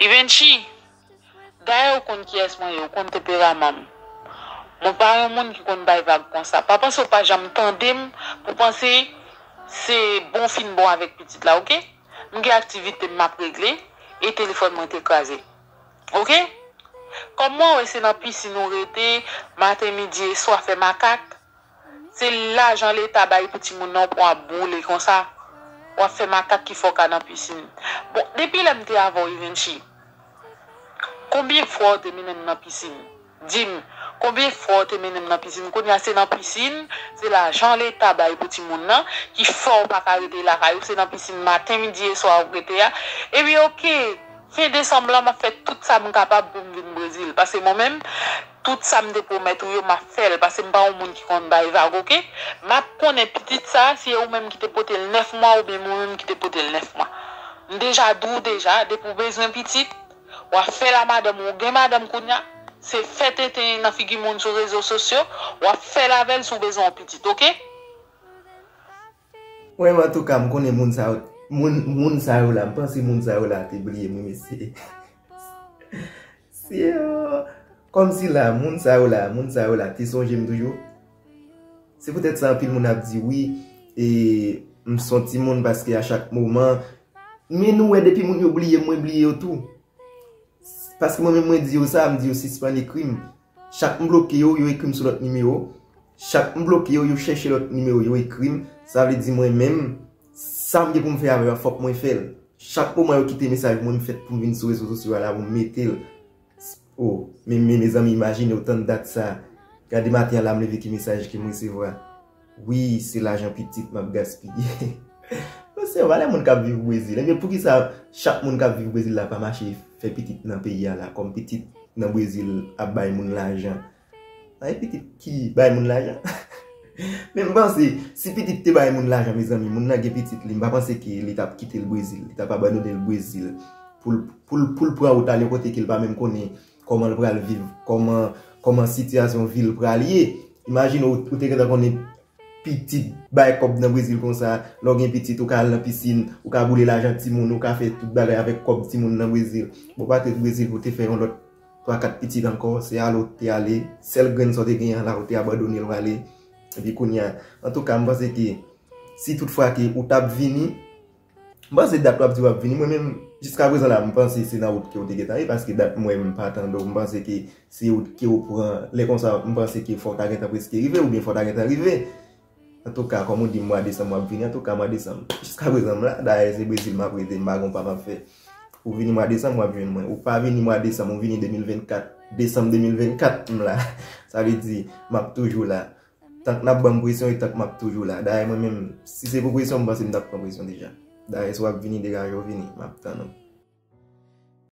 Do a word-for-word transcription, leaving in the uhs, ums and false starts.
Givenchy, dayè ou konn kiyès mwen ye, ou konn tenperaman m. Mwen pa yon moun ki konn bay vag konsa. Pa panse ou pa janm tande m pou panse se bon fin bon avèk pitit la, oke? M gen aktivite m ap regle e telefòn mwen te kraze. Oke? Kòm mwen wè se nan pisin ou rete, maten, midi e swa fè makak, se lajan leta bay pou timoun nan ou pran w ap boule konsa. W ap fè makak ki fè w ka nan pisin. Bon, depi lè m te avè w, Givenchy, konbyen fwa w te mennen m nan pisin? Di m, konbyen fwa w te mennen m nan pisin? Kounye a se nan pisin, se lajan leta bay pou timoun nan ki fè w pa ka rete lakay ou, se nan pisin maten, midi e swa w ap rete a. Epi oke, fen desanm lan m ap fè tout sa m kapab pou m vin Brezil. Paske mwen menm, tout sa m te pwomèt ou yo, m ap fè l. Paske m pa yon moun ki konn bay vag, oke? M ap konnen pitit sa, si e ou menm ki te pote l nèf mwa oubyen mwen menm ki te pote l nèf mwa. M deja di w deja, depi w bezwen pitit, w ap fè l a madanm ou, ou gen madanm kounye a, se fè tenten nan figi moun sou rezo sosyo, w ap fè l avè l si w bezwen yon pitit, oke? Mwen, antouka, m konnen moun sa yo, moun, moun sa yo la, m panse moun sa yo la te bliye m, wi, mesye. Se, euh, kòmsi la, moun sa yo la, moun sa yo la, te sonje m toujou. Se poutèt sa, anpil moun ap di, wi, e, m son timoun paske a chak moman, men nou wè, depi moun yo bliye m, mwen bliye yo tou. Paske mwen menm mwen di yo sa, m di yo sispann ekri m. Chak m bloke yo, yo ekri m sou lòt nimewo. Chak m bloke yo, yo chèche lòt nimewo, yo ekri m. Sa vle di mwen menm, sa m gen pou m fè avè yo a, fòk mwen fè l. Chak moman yo kite mesaj mwen, m fèt pou m vin sou rezo sosyo a la pou m mete l. O, men, men mezanmi, imajine w tann dat sa. Gade maten an la, m leve ki mesaj ke m resevwa. Wi, se lajan pitit m ap gaspiye. Mesye, valè moun k ap viv Brezil. Ebyen, poukisa chak moun k ap viv Brezil la pa mache fè pitit nan peyi a la, kòm pitit nan Brezil ap bay moun lajan? Ay, pitit ki bay moun lajan? Men m panse, si pitit te bay moun lajan, mezanmi, moun nan gen pitit li, m pa panse ke li t ap kite l Brezil, li t ap abandone l Brezil pou l, pou l, pou l pran wout al yon kote ke l pa menm konnen kòman l pral viv, kòman, kòman sitiyasyon vi l pral ye. Imajine w, ou te gentan konnen pitit bay kòb nan Brezil konsa, lè w gen pitit, ou ka al nan pisin, ou ka boule lajan timoun, ou ka fè tout bagay avèk kòb timoun nan Brezil. Bon, pa t ret Brezil pou w te fè yon lòt twa, kat pitit ankò, se ale w te ale, sèl grenn sa w te genyen an la, ou te abandone l, w ale. Epi kounye a, antouka, m panse ke si tout fwa ke ou t ap vini, m panse dat w ap di w ap vini, mwen menm, jiskaprezan la, m panse se nan wout ke w te gentan ye, paske dat mwen, m pa tande w, m panse ke se wout ke w pran, lè konsa, m panse ke fò w ta gentan prèske rive, oubyen fò w ta gentan rive. Antouka, kòm ou di m mwa desanm w ap vini, antouka, mwa desanm, jiskaprezan m la, dayè se Brezil m ap rete, m pa gen yon pa m ap fè. Ou vini mwa desanm, w ap jwenn mwen. Ou pa vini mwa desanm, ou vini de mil vennkat, desanm de mil vennkat, m la. Sa vle di, m ap toujou la. Tank n ap ban m presyon e tank m ap toujou la. Dayè, mwen menm, si se pou presyon, m panse m t ap pran presyon deja. Dayè, si w ap vini, degaje w vini, m ap tann ou.